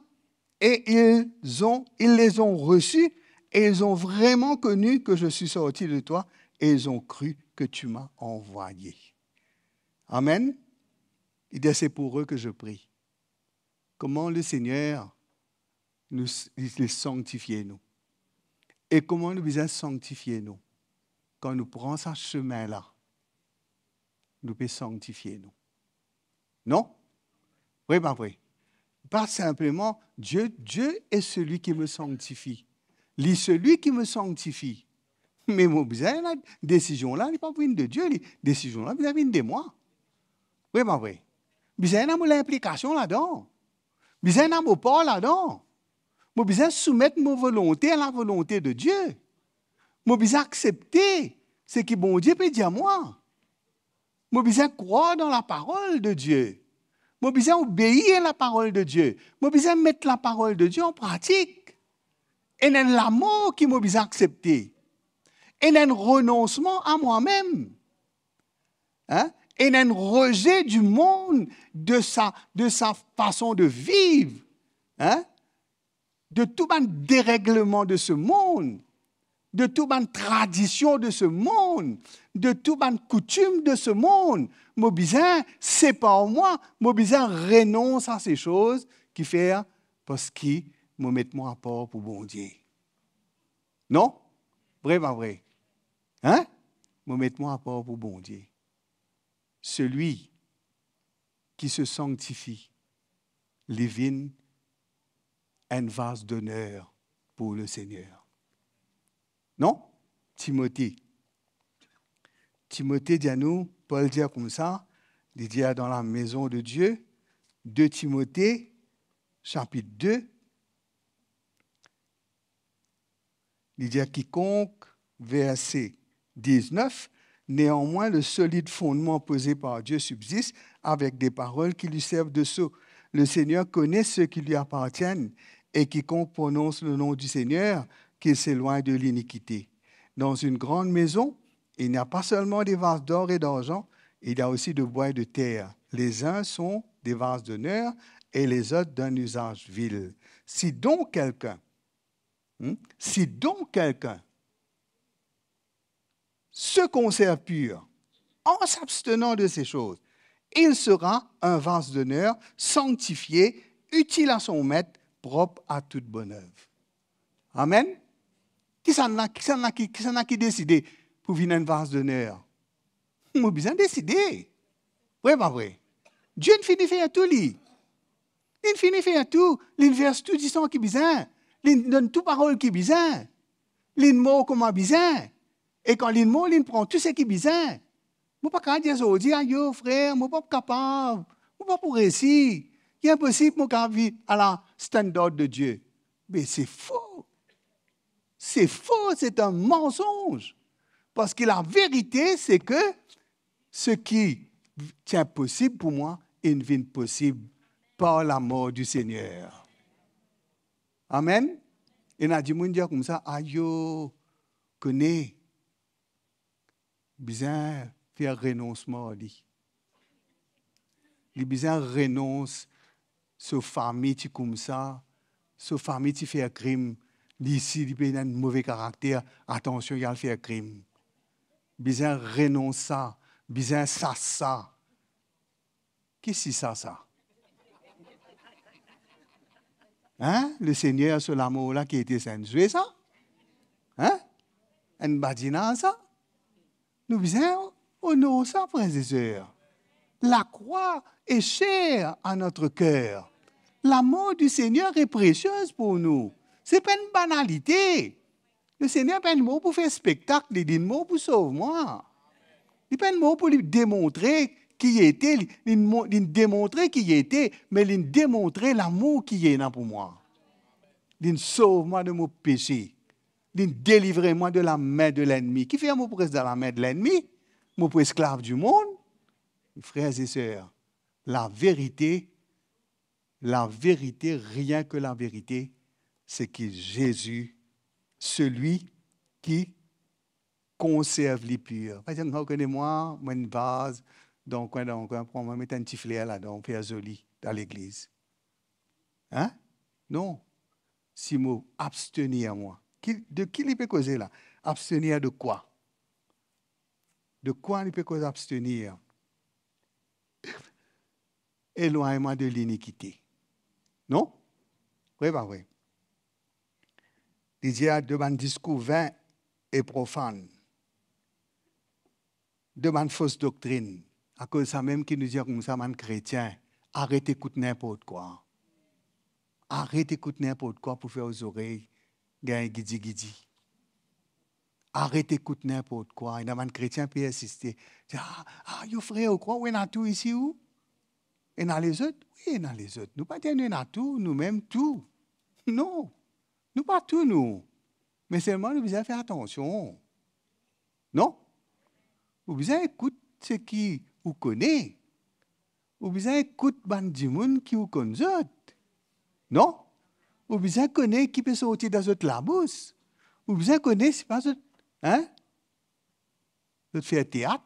"Et ils ont, ils les ont reçus, et ils ont vraiment connu que je suis sorti de toi, et ils ont cru que tu m'as envoyé." Amen. Li dir, "C'est pour eux que je prie." Kouma Lesegner nou, li, li sanktifie nou? E kouma nou bizin sanktifie nou? Kan nou pran sa semin la, nou pe sanktifie nou. Non? Vre, pa vre? Pa sinpleman, "Dieu, Dieu est celui qui me sanctifie." Li, "Celui qui me sanctifie." Me mo bizin la, desizion la, li pa vinn de Die, li, desizion la bizin vinn de mwa. Vre, pa vre? Bizin ena mo linplikasion ladan. Bizin ena mo par ladan. Mo bizin soumet mo volonte a lavolonte de Die. Mo bizin aksepte seki Bondie pe dir mwa. Mo bizin krwar dan laparol de Die. Mo bizin obeir laparol de Die. Mo bizin met laparol de Die an pratik. Ena enn lamor ki mo bizin aksepte. Ena enn renonsman a mwa mem. Hein? Ena enn reze du monde, de sa, de sa fason de viv. Hein? De tou bann deregleman de se mond, de tou bann tradision de se mond, de tou bann koutim de se mond. Mo bizin separ mwa, mo bizin renons a se soz ki fer, parski mo met mwa apar pou Bondie. Non? Vre, pa vre? Hein? Mo met mwa apar pou Bondie. Celui qui se sanctifie, li vinn enn vaz doner pou Lesegner. Non? Timote. Timote dir nou, Pol dir koumsa, li dir dan la maison de Dieu, de Timote, sapit de, li dir, quiconque, verset dix-neuf, néanmoins le solide fondement posé par Dieu subsiste avec des paroles qui lui servent de sceau. Le Seigneur connaît ceux qui lui appartiennent, et quiconque prononce le nom du Seigneur, qu'il s'éloigne de l'iniquité. Dans une grande maison, il n'y a pas seulement des vases d'or et d'argent, il y a aussi de bois et de terre. Les uns sont des vases d'honneur et les autres d'un usage vil. Si donc quelqu'un Hmm? Si donc quelqu'un se conserve pur en s'abstenant de ces choses, il sera un vase d'honneur, sanctifié, utile à son maître, propre à toute bonne œuvre. Amen. Kisannla, kisannla ki, kisannla ki deside pou vinn enn vaz doner? Mo bizin deside. Vre, pa vre? Die inn fini fer tou li. Li'nn fini fer tou, li'nn vers tou disan ki bizin, li'nn donn tou parol ki bizin, li'nn mor kouma bizin. E kan li'nn mor, li'nn pran tou seki bizin. Mo pa kapav dir zordi, "Ayo, frer, mo pa pou kapav, mo pa pou resi. Li inposib mo kapav viv ala standard de Die." Me se fo. Se fo, se enn mansonz. Parski laverite, se ke seki ti inposib pou mwa, inn vinn posib par lamor di Segner. Amen. Ena dimoun dir koumsa, "Ayo, kone, bizin fer renonsman ar li. Li bizin renons, so fami ti koumsa, so fami ti fer krim, li si li pena enn move karakter, atansion, li al fer krim. Bizin renons sa, bizin sas sa." Ki si sa, sa? Hein? Lesegner so lamor la ki ete enn zwe sa? Hein? Enn badinaz sa? Nou bizin onor sa, frer e ser. La croix est chère à notre cœur. La mort du Seigneur est précieuse pour nous. Se pa enn banalite. Lesegner pa enn mor pou fer spektak, li, li mor pou sov mwa. Li pa enn mor pou li demontre ki li ete, li, li mo-, li demontre ki li ete, me li demontre lamour ki li ena pou mwa. Li sov mwa de mo pese. Li delivre mwa de lame de lennmi. Kifer mo pou res dan lame de lennmi? Mo pou esklav dimond? Frer e ser, laverite, laverite, rien que laverite, se ki Zezi, selwi ki konserv li pir. Par exanp, kan ou kone mwa, mo enn vaz, dan kwin, dan kwin, pran mwa, met enn ti fler ladan, fer zoli dan legliz. Hein? Non. Si mo abstenir mwa. Ki, de ki li pe koze la? Abstenir de kwa? De kwa li pe koz abstenir? Elwagn mwa de linikite. Non? Vre, pa vre? Li dir de bann diskour vin e profann, de bann fos doktrinn. Akoz samem ki nou dir koumsa, bann kretien, aret ekout ninport kwa. Aret ekout ninport kwa pou fer ou zorey gagn gidi-gidi. Aret ekout ninport kwa. Ena bann kretien pe insiste. Dir, "Ah, ah, yo frer, ou krwar ou ena tou isi, ou? Ena lezot?" Wi, ena lezot. Nou pa dir nou ena tou, nou mem tou. Non. Nou pa tou, nou. Me selman nou bizin fer atansion. Non? Ou bizin ekout seki ou kone. Ou bizin ekout bann dimoun ki ou konn zot. Non? Ou bizin kone ki pe sorti dan zot labous. Ou bizin kone, sipa zot, hein? Zot fer teat,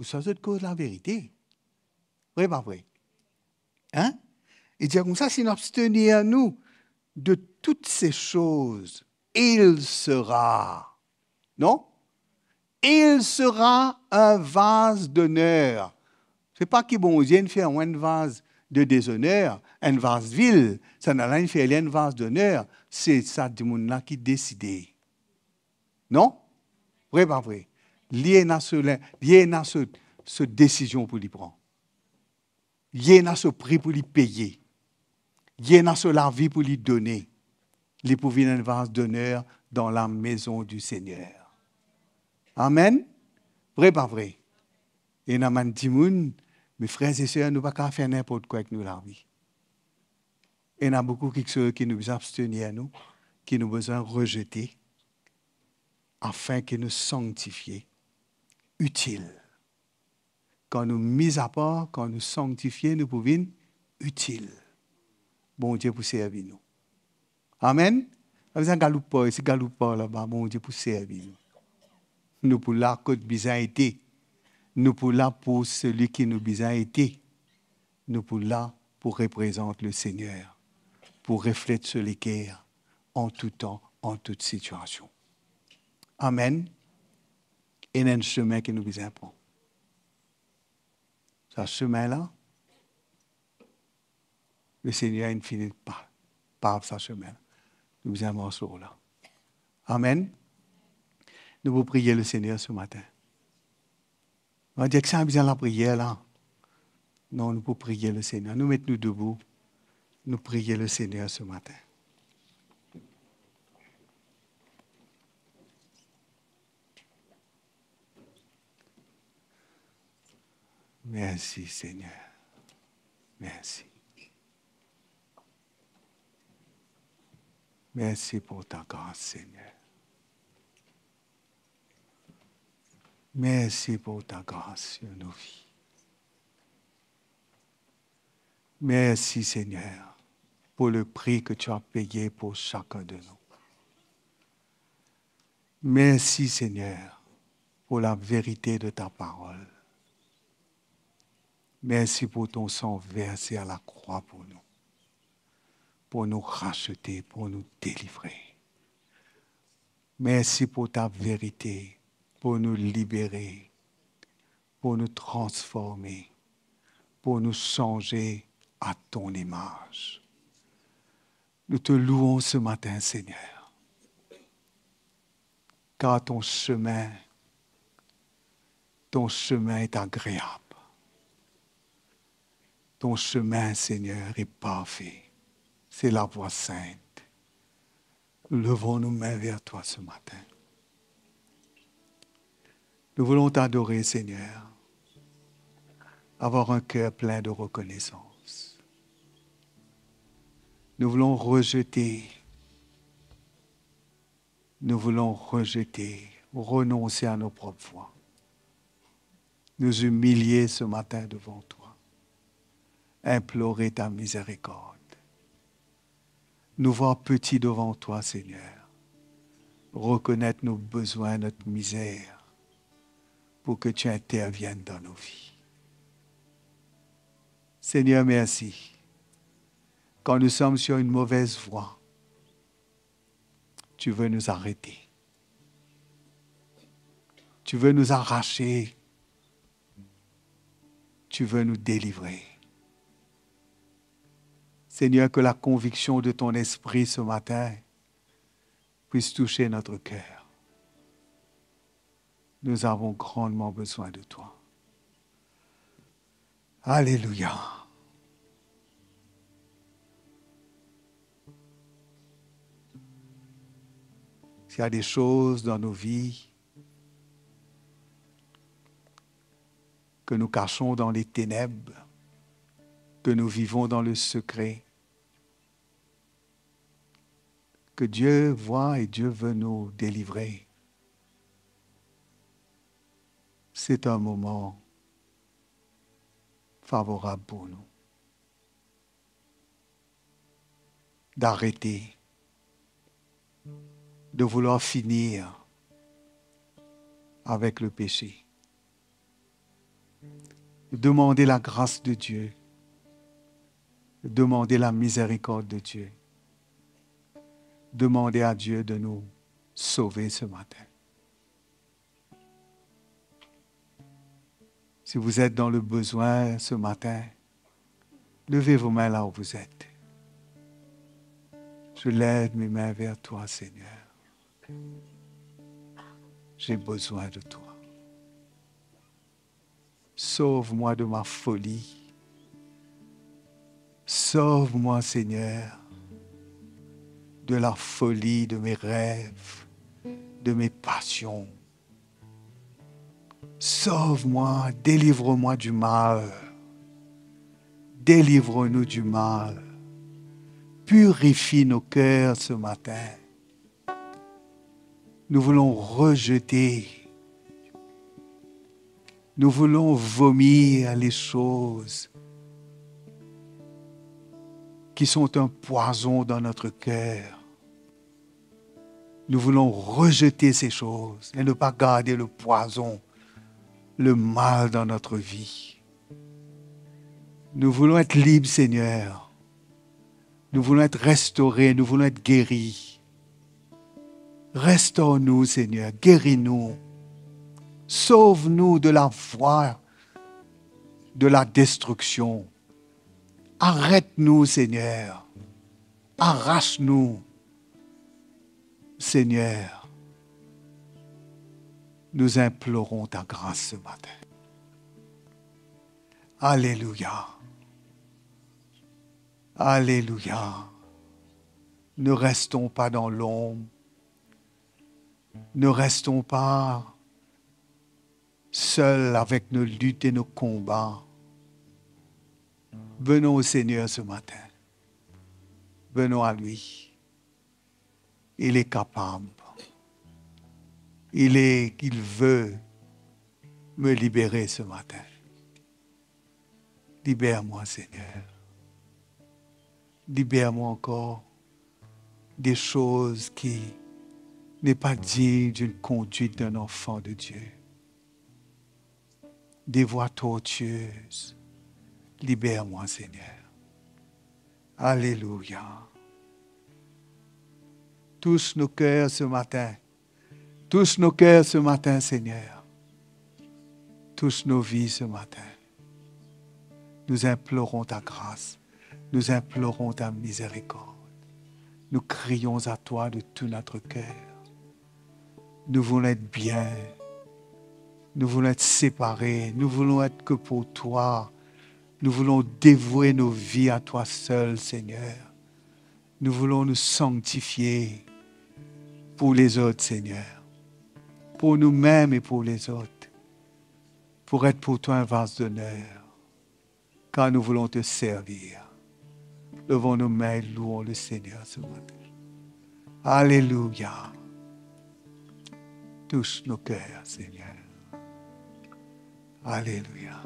ouswa zot koz laverite. Vre, pa vre? Hein? Li dir koumsa, si nou abstenir nou de toutes ces choses, il sera, non? Il sera un vase d'honneur. Se pa ki Bondie inn fer mwa enn vaz de dezoner, enn vaz vil, sannla inn fer li enn vaz doner, se sa dimoun la ki deside. Non? Vre, pa vre? Li ena so lin-, li ena so, so desizion pou li pran. Li ena so pri pou li peye. Li ena so lavi pou li done. Li pou vinn enn vaz doner dan lamezon di Segner. Amen. Vre, pa vre? Ena bann dimoun, me frer e ser, nou pa kav fer ninport kwa ek nou lavi. Ena boukou kiksoz ki nou bizin abstenir nou, ki nou bizin rezete, afin ke nou sanktifie, itil. Kan nou miz apar, kan nou sanktifie, nou pou vinn itil. Bondie pou servi nou. Amen. Pa bizin galoup par isi, galoup par laba, Bondie pou servi nou. Nou pou la kot bizin ete. Nou pou la pou seli ki nou bizin ete. Nou pou la pou reprezant Lesegner, pou reflet so leker an tou tan, an tou sitiasion. Amen. Ena enn semin ki nou bizin pran. Sa semin la, Lesegner inn fini pa-, pav sa semin la. Nou bizin mars lor la. Amen. Nou pou priye Lesegner se matin. Nou dir ki sa bizin lapriyer la. Non, nou pou priye Lesegner. Nou met nou debou. Nou priye Lesegner se matin. Mersi, Segner. Mersi. Mersi pou ta gras, Segner. Mersi pou ta gras dan nou vi. Mersi, Segner, pou le pri ke tu as peye pou sakenn de nou. Mersi, Segner, pou laverite de ta parol. Mersi pou to san verse a lakrwa pou nou, pou nou rasete, pou nou delivre. Mersi pou ta verite, pou nou libere, pou nou transforme, pou nou sanze a ton imaz. Nou te louons se matin, Segner, kar to semin, to semin est agreab. To semin, Segner, est parfe. Se lavwa sint. Nous levons nos mains vers toi ce matin. Nous voulons t'adorer, Seigneur, avoir un cœur plein de reconnaissance. Nous voulons rejeter, nous voulons rejeter, renoncer à nos propres voies. Nous humilier ce matin devant toi, implorer ta miséricorde. Nous voir petits devant toi, Seigneur, reconnaître nos besoins, notre misère, pour que tu interviennes dans nos vies. Seigneur, merci. Quand nous sommes sur une mauvaise voie, tu veux nous arrêter. Tu veux nous arracher. Tu veux nous délivrer. Seigneur, que la conviction de ton esprit ce matin puisse toucher notre cœur. Nous avons grandement besoin de toi. Alléluia. S'il y a des choses dans nos vies que nous cachons dans les ténèbres, que nous vivons dans le secret, que Dieu voit et Dieu veut nous délivrer. C'est un moment favorable pour nous d'arrêter de vouloir finir avec le péché. Demandez la grâce de Dieu. Demandez la miséricorde de Dieu. Demandez à Dieu de nous sauver ce matin. Si vous êtes dans le besoin ce matin, levez vos mains là où vous êtes. Je lève mes mains vers toi, Seigneur. J'ai besoin de toi. Sauve-moi de ma folie. Sauve-moi, Seigneur, de la folie de mes rêves, de mes passions. Sauve-moi, délivre-moi du mal. Délivre-nous du mal. Purifie nos cœurs ce matin. Nous voulons rejeter, nous voulons vomir les choses qui sont un poison dans notre cœur. Nous voulons rejeter ces choses et ne pas garder le poison, le mal dans notre vie. Nous voulons être libres, Seigneur. Nous voulons être restaurés, nous voulons être guéris. Restaure-nous, Seigneur, guéris-nous. Sauve-nous de la voie de la destruction. Arrête-nous, Seigneur. Arrache-nous, Seigneur. Nous implorons ta grâce ce matin. Alléluia. Alléluia. Ne restons pas dans l'ombre. Ne restons pas seuls avec nos luttes et nos combats. Venons au Seigneur ce matin. Venons à lui. Il est capable. Il est, il veut me libérer ce matin. Libère-moi, Seigneur. Libère-moi encore des choses qui n'est pas digne d'une conduite d'un enfant de Dieu. Des voies tortueuses. Libère-moi, Seigneur. Alléluia. Touche nos cœurs ce matin. Touche nos cœurs ce matin, Seigneur. Touche nos vies ce matin. Nous implorons ta grâce. Nous implorons ta miséricorde. Nous crions à toi de tout notre cœur. Nous voulons être bien. Nous voulons être séparés. Nous voulons être que pour toi. Nous voulons dévouer nos vies à toi seul, Seigneur. Nous voulons nous sanctifier. pour les autres, Seigneur, pour nous-mêmes et pour les autres, pour être pour toi un vase d'honneur, car nous voulons te servir. Levons nos mains et louons le Seigneur ce matin. Alléluia. Touche nos cœurs, Seigneur. Alléluia.